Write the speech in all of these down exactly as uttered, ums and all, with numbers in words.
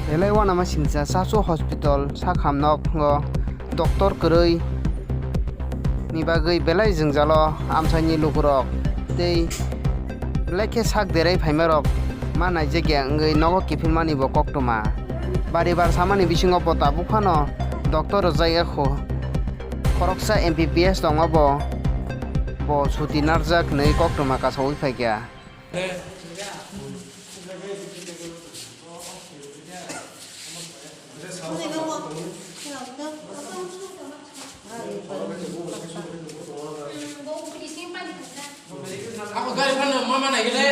Belai uanama singcha Chachu hospital sak hamnok o doctor kwrwi ni bagwi belai jwngjalo amchaini lukurok tei belai khe sak derwi phaimarok ma naijak ya wngwi nogo kiphilmani bo koktwma. Bari bar samani bisingo bo tabuk phano doctor rwjak ya kho. Khoroksa M B B S tongo bo, bo suti narwjak hwnwi koktwma kasaui phaikha. Ako gari phano mama naikhe le.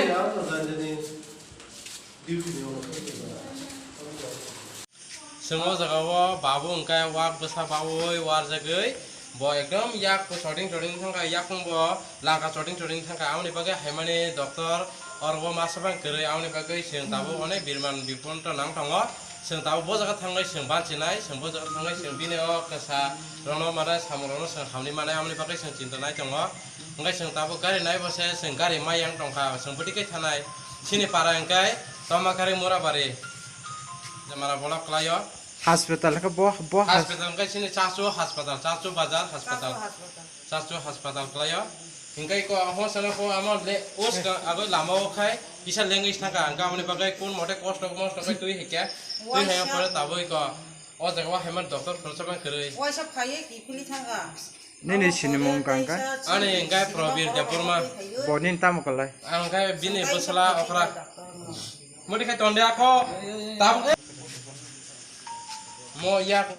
Chwng o jaga o babu hwnkhe wak bwsa baui warjagwi bo ekdom yak bo choding choding thangkha, yakung bo langka choding choding thangkha, aboni bagwi haimani doctor oro o masa bang kwrwi, aboni bagwi chwng tabuk onek birman biponto nang tongo. Chwng tabuk bo jaga thangwi chwng banchinai, chwng bo jaga thangwi chwng bini o kwsa rwno manai, samung rwno chwng hamni manai, aboni bagwi chwng chinta nai tongo. Hwnkhe chwng tabuk gari nai bo se chwng gari mai yang tongkha, chwng bwtwi khe thanai. Chini para hwnkhe Tomakari Murabari. Jamara block kwlaio. Hospital khe bo, bo has- Hospital hwnkhe chini Chachu hospital, Chachu bazar hospital. Chachu hospital. Chachu hospital kwlaio. Hwnkhe ko ho sana ko amo le os ka agoi lama o khai kisa lengwi thangkha, hwnkhe aboni bagwi kun mote kosto mosto khai twi hikya. Twi haya pore taboi ko. O jaga o haiman doctor khoroksa bang kwrwi. Waisa phaiwi kiphilwi thangkha. Nini sinimung kangkha? Ani hwnkhe Probir Debbarma. Bo nini tamo kwlai? Ang khe bini bwsla okra. Modi khai tonde ako. Tabuk mo yak